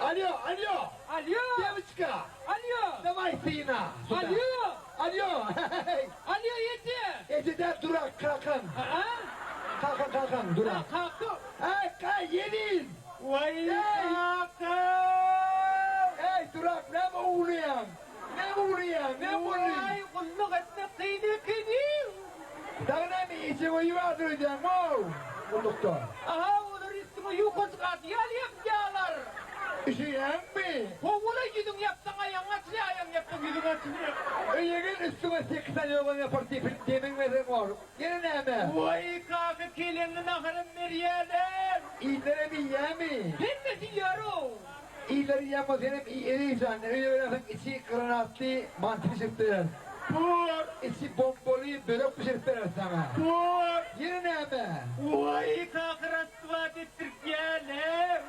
Alýo, alýo! Alýo! Dewiçka! Alýo! Daway syna! Alýo! Alýo! Heý! Alýo eje! Eje däl durak kakaň. Aa? Kakaň kakaň durak. Kaka. Äý kaý ýelin! Waý kaka! Äý durak näme uwlaýaň? Näme uwlaýaň? Näme boldy? Waý gulluk etmek kyn ekeni. Dagy näme ejeň öýi bardyr öýdýäňmi-ow gullukda? Aha olar üstüňe ýukajyk adyýal ýapýalar. Üşeýäňmi? Howwala ýüzüňi ýapsaň aýagyň açylýar, aýagyňy ýapsaň ýüzüň açylýar. Öýe gel üstüňe sekiz sany ýorgan ýapar depilip demiň berseň bor. Ýene näme? Waý kaka keleňli naharam berýäler. Illerem iýýämi? Hemmesi iýýär-ow. Iller iýýän bolsa senem iý Elijan. Öýe gelensoň içi granatly manty bişirip bereris. Bor. Içi bombaly börek bişirip bereris saňa. Bor. Ýene näme? Waý kaka rastwat etdirtýäler.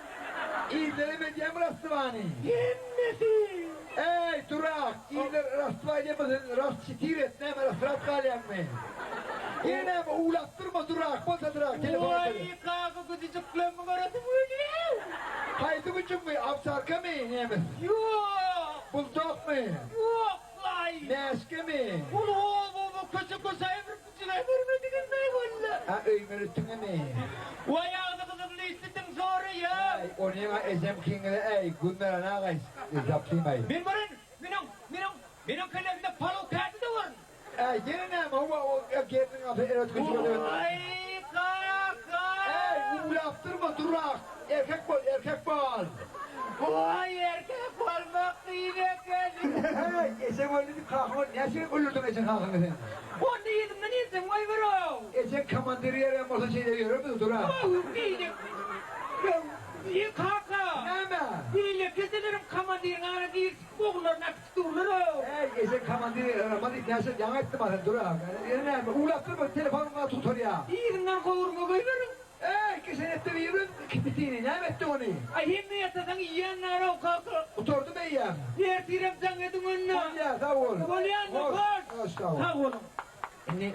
Illerem edýämi rastwany? Hemmesi. Äý durak, iller rastwa edýän bolsa sen rast çitir et, näme rastrat galýaňmy? Ýene näme uwlap durma durak, bolsa durak telefon Waý edeli. kaka güjüjiklerimi göresim gelýär. Haýsy güjükmi, owçarkamy, nemes? Ýok. Buldogmy? Ýok laý. Mäşgemi? Ol oba-oba köçe-köçe bir güjüge bermedigim-aý walla. A öýmeli tüňemi? Waý agzy gyzylly işlitiň soraýa. Äý, onyň-a ejem kiňize-äý, Gülmeren agaý zapsymaý. Men baryn, meniň, meniň, meniň kellämde palaw kädi-de baryn. Äý, ýene näme, hawa, ol gelniň alsa erbet güjüge döner. Waý, kaka! Äý, uwlap durma, durak, erkek bol, erkek bol! Waý, erkek bolmak kyn eken. Äý, ejeň öldi diýip kakaň öldi, näçe gezek öldürdiň ejeň kakaňy sen? Onda yzymdan ejeň goýber-ow. Ejeň komandir ýerem bolsa şeýle ýörermidi, durak? Haw, beýle, Eý, kaka! Näme? Beýle keseleriň komandiriň ara girişip ogullaryny äkitip durlar-ow. Äý, ejeň komandiri ýaramaz diýip näçe ýaňy aýtdym-a sen, durak. Ýene näme? Uwlap durma, telefonyň gaty gutarýa. Yzyndan gowurma goýberiň. Äý, geçen hepde birin kipitini, näme etdiň ony? Aý, hemme ýatasaň iýýän nar-ow, kaka. Gutardymy eýýäm? Ertirem jaň ediň onda. Bolýa, sag bol. Bolýa onda, hoş. Hoş, sag bol. Sag boluň. Indi.